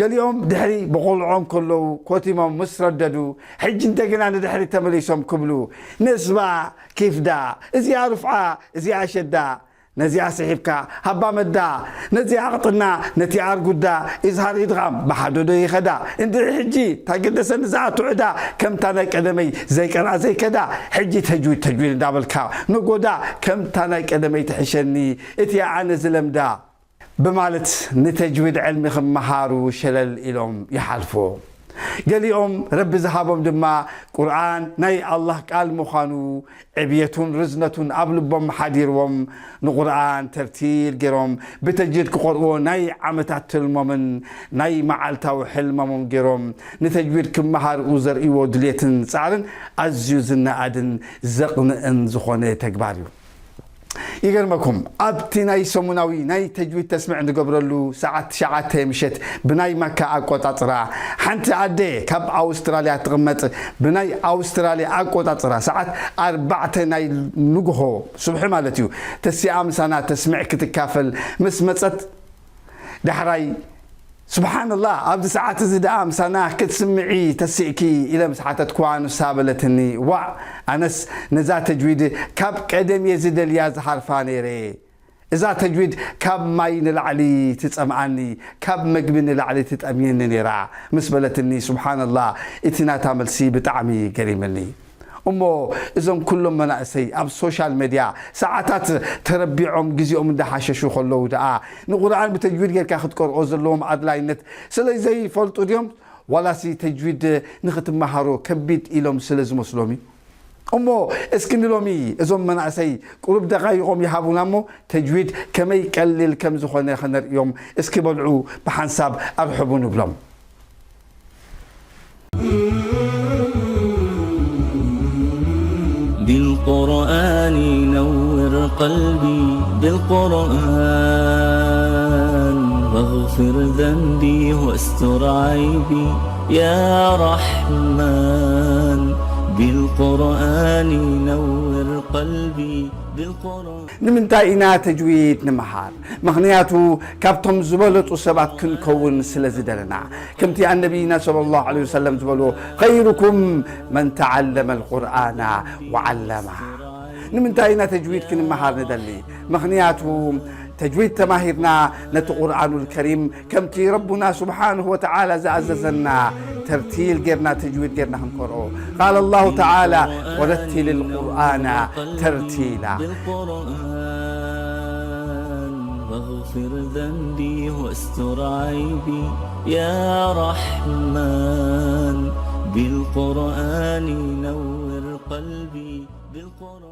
ገሊኦም ድሕሪ ብቆልዖም ከለዉ ኮቲሞም ምስ ረደዱ፣ ሕጂ እንደገና ንድሕሪ ተመሊሶም ክብሉ፣ ነስባ ኪፍዳ፣ እዚኣ ርፍዓ፣ እዚኣ ሸዳ፣ ነዚኣ ስሒብካ ሃባ መዳ፣ ነዚኣ ኣቕጥና፣ ነቲኣ ኣርጉዳ፣ ኢዝሃር ኢድቓም ብሓደ ዶ ይኸዳ? እንድዒ ሕጂ እንታይ ገደሰኒ ዝኣቱ ዕዳ፣ ከምታ ናይ ቀደመይ ዘይቀርኣ ዘይከዳ፣ ሕጂ ተጅዊድ ተጅዊድ እንዳበልካ ነጎዳ፣ ከምታ ናይ ቀደመይ ትሕሸኒ እቲኣ ኣነ ዝለምዳ። ብማለት ንተጅዊድ ዕልሚ ክመሃሩ ሸለል ኢሎም ይሓልፉ። ገሊኦም ረቢ ዝሃቦም ድማ ቁርኣን ናይ ኣላህ ቃል ምዃኑ ዕብየቱን ርዝነቱን ኣብ ልቦም ሓዲርዎም ንቁርኣን ተርቲል ገይሮም ብተጅዊድ ክቐርዎ ናይ ዓመታት ትልሞምን ናይ መዓልታዊ ሕልሞምን ገይሮም ንተጅዊድ ክመሃርኡ ዘርእይዎ ድልየትን ጻዕርን ኣዝዩ ዝነኣድን ዘቕንእን ዝኾነ ተግባር እዩ። ይገርመኩም፣ ኣብቲ ናይ ሰሙናዊ ናይ ተጅዊድ ተስምዕ ንገብረሉ ሰዓት ትሽዓተ ምሸት ብናይ ማካ ኣቆጻጽራ፣ ሓንቲ ኣደ ካብ ኣውስትራልያ ትቕመጥ ብናይ ኣውስትራልያ ኣቆጻጽራ ሰዓት ኣርባዕተ ናይ ንግሆ፣ ሱብሒ ማለት እዩ፣ ተሲኣ ምሳና ተስምዕ ክትካፈል ምስ መጸት፣ ዳሕራይ፣ "ስብሓንላህ፣ ኣብዚ ሰዓት እዚ ደኣ ምሳና ክትስምዒ ተሲእኪ?" ኢለ ምስ ሓተትኩዋ፣ ንሳ በለትኒ፣ "ዋእ፣ ኣነስ ነዛ ተጅዊድ ካብ ቀደም እየ ዝደልያ ዝሃርፋ ነይረ። እዛ ተጅዊድ ካብ ማይ ንላዕሊ ትጸምኣኒ፣ ካብ መግቢ ንላዕሊ ትጠምየኒ ነይራ" ምስ በለትኒ፣ ስብሓንላህ፣ እቲ ናታ መልሲ ብጣዕሚ ገሪምኒ። እሞ እዞም ኩሎም መናእሰይ ኣብ ሶሻል ሜድያ ሰዓታት ተረቢዖም ግዜኦም እንዳሓሸሹ ከለዉ ደኣ ንቁርኣን ብተጅዊድ ጌርካ ክትቀርኦ ዘለዎም ኣድላይነት ስለ ዘይፈልጡ ድዮም? ዋላሲ ተጅዊድ ንኽትመሃሮ ከቢድ ኢሎም ስለ ዝመስሎም እዩ? እሞ እስኪ ንሎሚ እዞም መናእሰይ ቁሩብ ደቓይቖም ይሃቡና እሞ ተጅዊድ ከመይ ቀሊል ከም ዝኾነ ኸነርእዮም እስኪ በልዑ ብሓንሳብ ኣርሕቡ ንብሎም። بالقرآن نور قلبي بالقرآن واغفر ذنبي واستر عيبي يا رحمن بالقرآن نور قلبي بالقرآن ንምንታይ ኢና ተጅዊድ ንምሃር? ምኽንያቱ ካብቶም ዝበለጹ ሰባት ክንከውን ስለ ዝደለና። ከምቲ ኣነቢይና ሰለላሁ ዐለይሂ ወሰለም ዝበልዎ፣ "ኸይሩኩም መን ተዓለመ ኣልቁርኣና ወዓለማ።" ንምንታይ ኢና ተጅዊድ ክንመሃር ንደሊ? ምኽንያቱ ተጅዊድ ተማሂርና ነቲ ቁርኣኑል ከሪም ከምቲ ረቡና ስብሓንሁ ወተዓላ ዝኣዘዘና ተርቲል ጌርና ተጅዊድ ጌርና ክንቀርኦ። ቃለ ላሁ ተዓላ፣ "ወረቲል ልቁርኣና ተርቲላ።" بالقرآن واغفر ذنبي واستر عيبي يا رحمن بالقرآن نور قلبي بالقرآن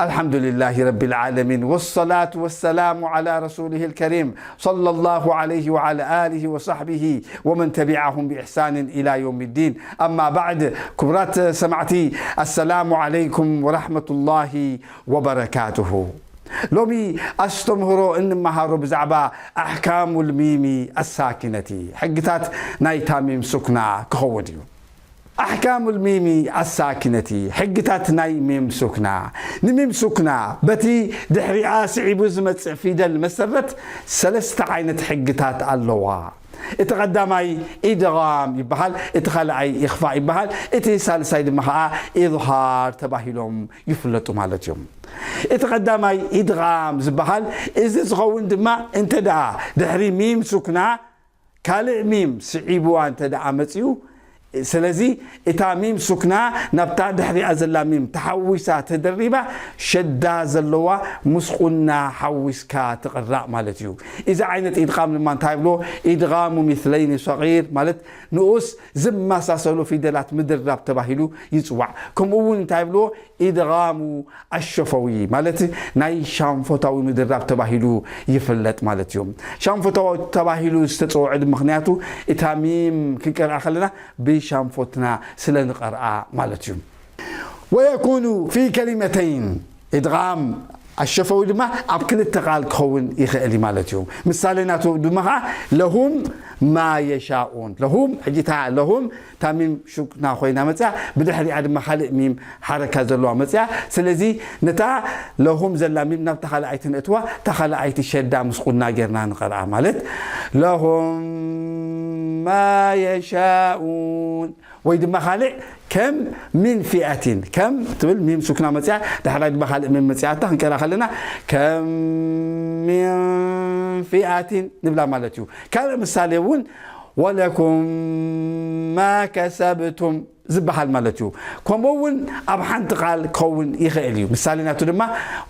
الحمد لله رب العالمين، والصلاة والسلام على رسوله الكريم، صلى الله عليه وعلى آله وصحبه ومن تبعهم بإحسان إلى يوم الدين. أما بعد، ክቡራት ሰማዕቲ፣ السلام عليكم ورحمة الله وبركاته. ሎሚ ኣስተምህሮ እንመሃሮ ብዛዕባ ኣሕካሙል ሚሚ ኣሳኪነቲ፣ ሕግታት ናይታ ሚም ሱክና ክኸውን እዩ። ኣሕካሙል ሚሚ ኣሳኪነቲ፣ ሕግታት ናይ ሚም ሱክና። ንሚም ሱክና በቲ ድሕሪኣ ስዒቡ ዝመጽእ ፊደል መሰረት ሰለስተ ዓይነት ሕግታት ኣለዋ። እቲ ቀዳማይ ኢድጋም ይበሃል፣ እቲ ካልኣይ ኢኽፋእ ይበሃል፣ እቲ ሳልሳይ ድማ ኸዓ ኢዝሃር ተባሂሎም ይፍለጡ ማለት እዮም። እቲ ቀዳማይ ኢድጋም ዝበሃል፣ እዚ ዝኸውን ድማ እንተ ደኣ ድሕሪ ሚም ሱክና ካልእ ሚም ስዒብዋ እንተ ደኣ መጺኡ፣ ስለዚ እታ ሚም ሱክና ናብታ ድሕሪኣ ዘላ ሚም ተሓዊሳ ተደሪባ ሸዳ ዘለዋ ምስቁና ሓዊስካ ትቕራእ ማለት እዩ። እዚ ዓይነት ኢድቓም ድማ እንታይ ይብሎ? ኢድቓሙ ሚስለይኒ ሰጊር ማለት ንኡስ ዝመሳሰሉ ፊደላት ምድራብ ተባሂሉ ይጽዋዕ። ከምኡ እውን እንታይ ይብሎ? ኢድጋሙ ኣሸፈዊ ማለት ናይ ሻንፎታዊ ምድራብ ተባሂሉ ይፍለጥ ማለት እዩ። ሻንፎታዊ ተባሂሉ ዝተፀውዐ ድ ምኽንያቱ እታ ሚም ክንቀርኣ ከለና ብሻንፎትና ስለ ንቐርኣ ማለት እዩ። ወየኩኑ ፊ ከሊመተይን ኢድጋም ኣሸፈዊ ድማ ኣብ ክልተ ቃል ክኸውን ይኽእል እዩ ማለት እዩ። ምሳሌ ናቱ ድማ ከዓ ለሁም ማ የሻኡን ለሁም ሕጂ እታ ለሁም እታ ሚም ሹክና ኮይና መፅያ ብድሕሪኣ ድማ ካልእ ሚም ሓረካ ዘለዋ መፅያ። ስለዚ ነታ ለሁም ዘላ ሚም ናብታ ካልኣይቲ ነእትዋ እታ ካልኣይቲ ሸዳ ምስ ቁና ጌርና ንቐርኣ ማለት ለሁም ما يشاءون ወይ ድማ ካልእ ከም ሚን ፊኣቲን ከም ትብል ሚም ሱክና መፅያ ዳሕራይ ድማ ካልእ ሚም መፅያታ ክንቀራ ከለና ከም ሚን ፊኣቲን ንብላ ማለት እዩ። ካልእ ምሳሌ እውን ወለኩም ማ ከሰብቱም ዝበሃል ማለት እዩ። ከምኡ እውን ኣብ ሓንቲ ቃል ክኸውን ይኽእል እዩ። ምሳሌ ናቱ ድማ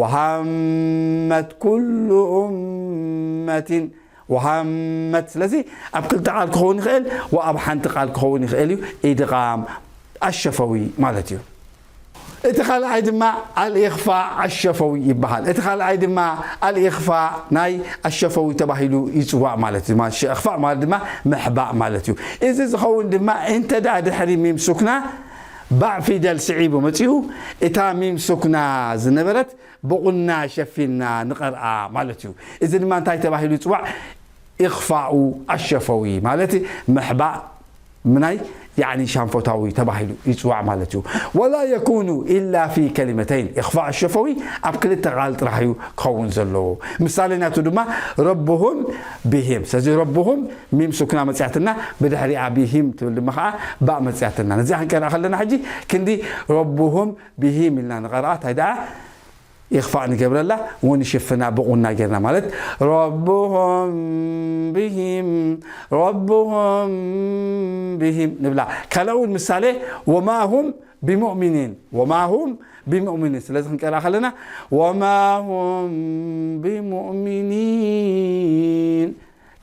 ወሃመት ኩሉ ኡመቲን ወሃመት ስለዚ ኣብ ክልተ ቃል ክኸውን ይኽእል ወኣብ ሓንቲ ቃል ክኸውን ይኽእል እዩ። ኢድቓም ኣሸፈዊ ማለት እዩ። እቲ ካልኣይ ድማ ኣልኢኽፋእ ኣሸፈዊ ይበሃል። እቲ ካልኣይ ድማ ኣልኢኽፋእ ናይ ኣሸፈዊ ተባሂሉ ይፅዋዕ ማለት እዩ። ማለት እኽፋእ ማለት ድማ ምሕባእ ማለት እዩ። እዚ ዝኸውን ድማ እንተ ደኣ ድሕሪ ሚም ሱክና ባዕ ፊደል ስዒቡ መፂኡ እታ ሚም ሱክና ዝነበረት ብቑና ሸፊና ንቐርኣ ማለት እዩ። እዚ ድማ እንታይ ተባሂሉ ይፅዋዕ? ኢኽፋኡ ኣሸፈዊ ማለት ምሕባእ ምናይ ያኒ ሻንፎታዊ ተባሂሉ ይፅዋዕ ማለት እዩ። ወላ የኩኑ ኢላ ፊ ከሊመተይን ኢኽፋእ ኣሸፈዊ ኣብ ክልተ ቃል ጥራሕ እዩ ክኸውን ዘለዎ። ምሳሌ ናቱ ድማ ረብሁም ቢሂም። ስለዚ ረብሁም ሚም ሱክና መፅያትና ብድሕሪኣ ቢሂም ትብል ድማ ከዓ ባእ መፅያትና። ነዚኣ ክንቀርኣ ከለና ሕጂ ክንዲ ረብሁም ቢሂም ኢልና ንቐርኣ እንታይ ደኣ ኢኽፋእ ንገብረላ ወንሽፍና ብቑና ጌርና ማለት ረብሁም ቢሂም ረብሁም ቢሂም ንብላ። ካልእ እውን ምሳሌ ወማ ሁም ብሙእሚኒን ወማ ሁም ብሙእሚኒን ስለዚ ክንቀርኣ ከለና ወማ ሁም ብሙእሚኒን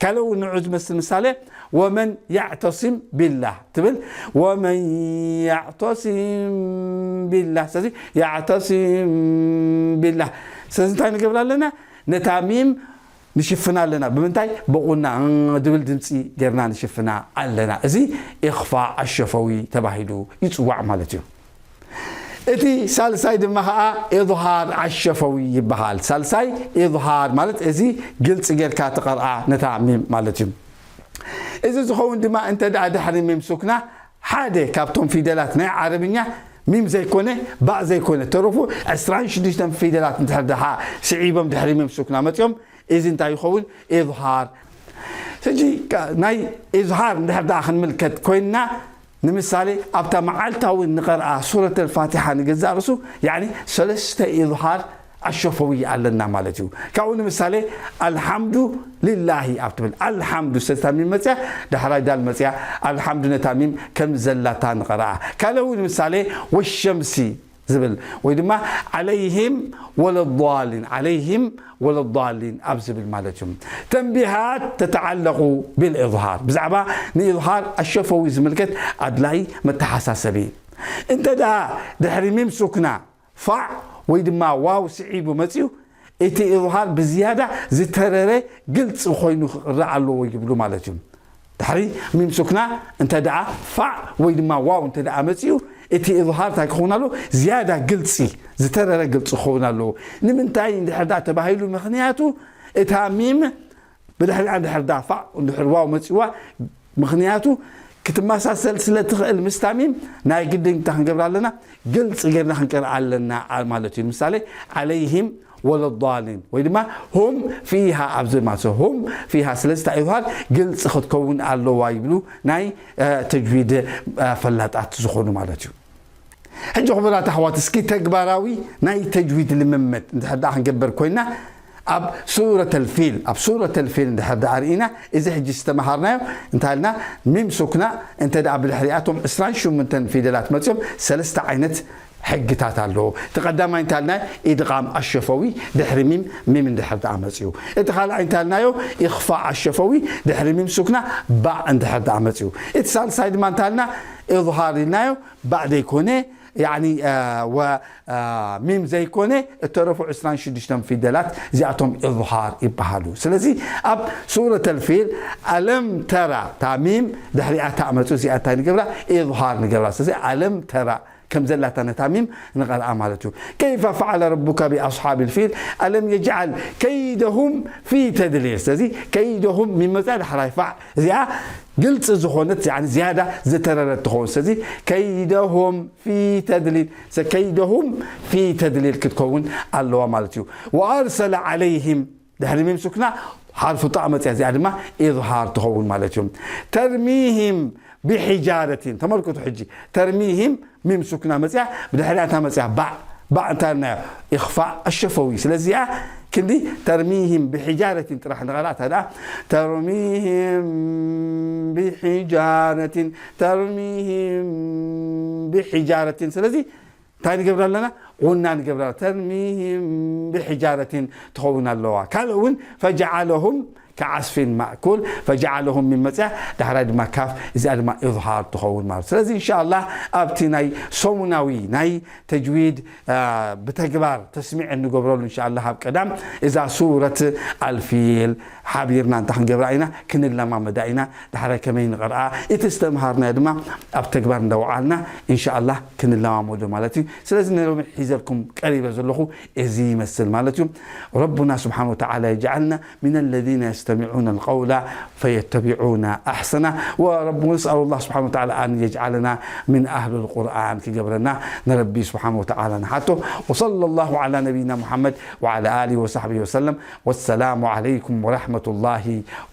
ካልእ እውን ንዑ ዝመስል ምሳሌ ወመን ያዕተሲም ቢላህ ትብል ወመን ያዕተሲም ቢላህ ስለዚ ያዕተሲም ቢላህ ስለዚ እንታይ ንገብር ኣለና ነታ ሚም ንሽፍና ኣለና ብምንታይ ብቑና ድብል ድምፂ ጌርና ንሽፍና ኣለና እዚ ኢኽፋእ ኣሸፈዊ ተባሂሉ ይፅዋዕ ማለት እዩ። እቲ ሳልሳይ ድማ ኸዓ ኢዝሃር ኣሸፈዊ ይበሃል። ሳልሳይ ኢዝሃር ማለት እዚ ግልፂ ጌርካ ትቐርኣ ነታ ሚም ማለት እዩ። እዚ ዝኸውን ድማ እንተ ደኣ ድሕሪ ሚም ሱክና ሓደ ካብቶም ፊደላት ናይ ዓረብኛ ሚም ዘይኮነ ባእ ዘይኮነ ተረፉ ዕስራን ሽዱሽተን ፊደላት እንድሕር ደሓ ስዒቦም ድሕሪ ሚም ሱክና መፅኦም እዚ እንታይ ይኸውን? ኢዝሃር። ሕጂ ናይ ኢዝሃር እንድሕር ደኣ ክንምልከት ኮይንና ንምሳሌ ኣብታ መዓልታዊ ንቐርኣ ሱረት ኣልፋቲሓ ንገዛእ ርእሱ ያኒ ሰለስተ ኢዝሃር ኣሸፈዊ ኣለና ማለት እዩ። ካብኡ ንምሳሌ ኣልሓምዱ ሊላሂ ኣብ ትብል ኣልሓምዱ ሰለስታ ሚም መፅያ ዳሕራይ ዳል መፅያ ኣልሓምዱ ነታ ሚም ከም ዘላታ ንቐርኣ። ካልእ እውን ንምሳሌ ወሸምሲ ዝብል ወይ ድማ ዓለይሂም ወለዳሊን ዓለይሂም ወለዳሊን ኣብ ዝብል ማለት እዩ። ተንቢሃት ተተዓለቁ ብልኢዝሃር ብዛዕባ ንኢዝሃር ኣሸፈዊ ዝምልከት ኣድላይ መተሓሳሰቢ እንተ ደኣ ድሕሪ ሚም ሱክና ፋዕ ወይ ድማ ዋው ስዒቡ መፅዩ እቲ ኢዝሃር ብዝያዳ ዝተረረ ግልፂ ኮይኑ ክቕረእ ኣለዎ ይብሉ ማለት እዩ። ድሕሪ ሚም ሱክና እንተ ደኣ ፋዕ ወይ ድማ ዋው እንተ ደኣ መፅኡ እቲ ኢዝሃር እንታይ ክኸውን ኣለዎ? ዝያዳ ግልፂ ዝተረረ ግልፂ ክኸውን ኣለዎ። ንምንታይ እንድሕር ደኣ ተባሂሉ ምኽንያቱ እታ ሚም ብድሕሪኣ እንድሕር ደኣ ፋዕ እንድሕር ዋው መፅዋ ምኽንያቱ ክትመሳሰል ስለ ትኽእል ምስታ ሚም ናይ ግድን እንታይ ክንገብር ኣለና? ግልፂ ጌርና ክንቀርኣ ኣለና ማለት እዩ። ንምሳሌ ዓለይሂም ወለዳሊን ወይ ድማ ሁም ፊሃ ኣብዚ ማለት ሁም ፊሃ ስለዚ እንታይ ይበሃል ግልፂ ክትከውን ኣለዋ ይብሉ ናይ ተጅዊድ ፈላጣት ዝኾኑ ማለት እዩ። ሕጂ ክቡራት ኣሕዋት እስኪ ተግባራዊ ናይ ተጅዊድ ልምምድ እንድሕር ደኣ ክንገብር ኮይና ኣብ ሱረት ኣልፊል ኣብ ሱረት ኣልፊል እንድሕር ደኣ ርኢና እዚ ሕጂ ዝተመሃርናዮ እንታይ ኢልና ሚም ሱክና እንተ ደኣ ብድሕሪኣቶም ዕስራን ሸሞንተን ፊደላት መፅዮም ሰለስተ ዓይነት ሕግታት ኣለዎ። እቲ ቀዳማይ እንታይ ኢልና ኢድቓም ኣሸፈዊ ድሕሪ ሚም ሚም እንድሕር ደኣ መፅዩ። እቲ ካልኣይ እንታይ ኢልናዮ ኢኽፋእ ኣሸፈዊ ድሕሪ ሚም ሱክና ባእ እንድሕር ደኣ መፅዩ። እቲ ሳልሳይ ድማ እንታይ ኢልና ኢዝሃር ኢልናዮ ባእ ዘይኮነ ያኒ ሚም ዘይኮነ እተረፉ ዕስራን ሽዱሽተን ፊደላት እዚኣቶም ኢዝሃር ይበሃሉ። ስለዚ ኣብ ሱረት ኣልፊል ኣለም ተራ እታ ሚም ድሕሪኣ እታ መፁ እዚኣ እንታይ ንገብራ ኢዝሃር ንገብራ። ስለዚ ኣለም ተራ ከም ዘላታ ነታ ሚም ንቐርኣ ማለት እዩ። كيف فعل ربك بأصحاب الفيل ألم يجعل كيدهم في تضليل ስለዚ ከይደሁም ሚም መፅኣ ዳሕራይ ፋዕ እዚኣ ግልፂ ዝኾነት ያኒ ዝያዳ ዝተረረት ትኸውን። ስለዚ ከይደሁም ፊ ተድሊል ሰከይደሁም ፊ ተድሊል ክትከውን ኣለዋ ማለት እዩ። ወኣርሰለ ዓለይሂም ድሕሪ ሚም ሱክና ሓርፉ ጣእ መፅያ፣ እዚኣ ድማ ኢዝሃር ትኸውን ማለት እዩ። ተርሚሂም ብሒጃረቲን፣ ተመልከቱ ሕጂ፣ ተርሚሂም ሚም ሱክና መፅያ፣ ብድሕሪኣ እታ መፅያ ባእ፣ ባእ እንታይ ኢልናዮ? ኢኽፋእ ኣሸፈዊ። ስለዚ እዚኣ ክንዲ ተርሚሂም ብሒጃረቲን ጥራሕ ንቐርኣ፣ እታ ደኣ ተርሚሂም ብሒጃረቲን፣ ተርሚሂም ብሒጃረቲን። ስለዚ እንታይ ንገብር ኣለና? ቁና ንገብር ኣለና። ተርሚሂም ብሒጃረቲን ትኸውን ኣለዋ። ካልእ እውን ፈጀዓለሁም ከዓስፊን ማእኩል፣ ፈጀዓለሁም ሚም መፅያ፣ ዳሕራይ ድማ ካፍ፣ እዚኣ ድማ ኢዝሃር ትኸውን ማለት። ስለዚ እንሻ ኣላህ ኣብቲ ናይ ሰሙናዊ ናይ ተጅዊድ፣ አ፣ ብተግባር ተስሚዕ እንገብረሉ እንሻ ኣላህ ኣብ ቀዳም እዛ ሱረት ኣልፊል ሓቢርና እንታይ ክንገብራ ኢና? ክንለማመዳ ኢና። ዳሕራይ ከመይ ንቐርኣ፣ እቲ ዝተምሃርናዮ ድማ ኣብ ተግባር እንዳወዓልና እንሻ ኣላህ ክንለማመዶ ማለት እዩ። ስለዚ ንሎሚ ሒዘልኩም ቀሪበ ዘለኹ እዚ ይመስል ማለት እዩ። ረቡና ስብሓን ወተዓላ የጅዓልና من الذين يستمعون القول فيتبعون أحسنه. ورب، نسأل الله سبحانه وتعالى أن يجعلنا من أهل القرآن كجبرنا. نربي سبحانه وتعالى نحطه. وصلى الله على نبينا محمد وعلى آله وصحبه وسلم. والسلام عليكم ورحمة الله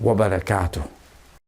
وبركاته.